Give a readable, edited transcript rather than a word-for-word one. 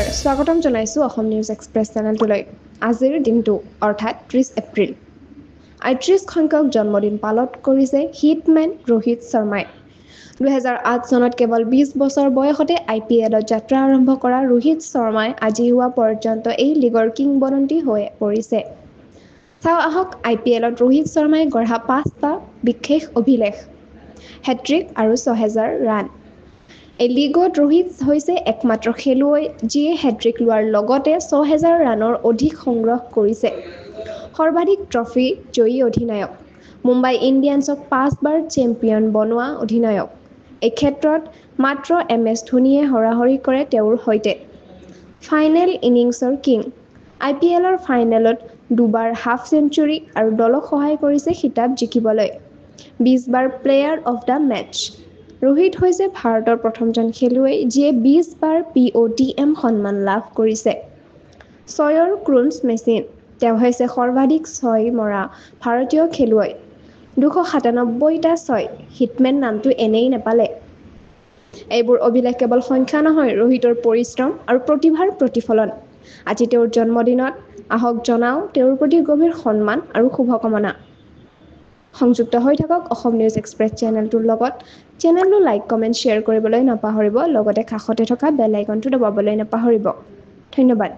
নমস্কাৰ, স্বাগতম জনাইছোঁ অসম নিউজ এক্সপ্ৰেছ চেনেলটোলৈ। আজিৰ দিনটো অৰ্থাৎ 30 এপ্ৰিল, 38 সংখ্যক জন্মদিন পালন কৰিছে হিটমেন ৰোহিত শৰ্মাই। 2008 চনত কেৱল 20 বছৰ বয়সতে আই পি এলত যাত্ৰা আৰম্ভ কৰা ৰোহিত শৰ্মাই আজি হোৱা পৰ্যন্ত এই লীগৰ কিংবদন্তি হৈ পৰিছে। চাওঁ আহক আই পি এলত ৰোহিত শৰ্মাই গঢ়া 5টা বিশেষ অভিলেখ, হেট্ৰিক আৰু 6000 ৰান। এই লীগত ৰোহিত হৈছে একমাত্ৰ খেলুৱৈ যিয়ে হেট্ৰিক লোৱাৰ লগতে 6000 ৰানৰ অধিক সংগ্ৰহ কৰিছে। সৰ্বাধিক ট্ৰফী জয়ী অধিনায়ক, মুম্বাই ইণ্ডিয়ানছক 5বাৰ চেম্পিয়ন বনোৱা অধিনায়ক। এই ক্ষেত্ৰত মাত্ৰ এম এছ ধোনীয়ে হৰাহৰি কৰে তেওঁৰ সৈতে। ফাইনেল ইনিংছৰ কিং, আই পি এলৰ ফাইনেলত দুবাৰ হাফ চেঞ্চুৰী আৰু দলক সহায় কৰিছে খিতাপ জিকিবলৈ। 20 বাৰ player of the match. Rohit হৈছে ভাৰতৰ প্ৰথমজন খেলুৱৈ যিয়ে 20 বাৰ পি অ' টি এম সন্মান লাভ কৰিছে। ছয়ৰ ক্ৰুঞ্চ মেচিন, তেওঁ হৈছে সৰ্বাধিক ছয় মৰা ভাৰতীয় খেলুৱৈ, 297টা ছয়। হিটমেন নামটো এনেই নাপালে। এইবোৰ অভিলেখ কেৱল সংখ্যা নহয়, ৰোহিতৰ পৰিশ্ৰম আৰু প্ৰতিভাৰ প্ৰতিফলন। আজি তেওঁৰ জন্মদিনত আহক জনাওঁ তেওঁৰ প্ৰতি গভীৰ সন্মান আৰু শুভকামনা। সংযুক্ত হৈ থাকক অসম নিউজ এক্সপ্ৰেছ চেনেলটোৰ লগত। চেনেলটো লাইক, কমেণ্ট, শ্বেয়াৰ কৰিবলৈ নাপাহৰিব, লগতে কাষতে থকা বেল আইকনটো দবাবলৈ নাপাহৰিব। ধন্যবাদ।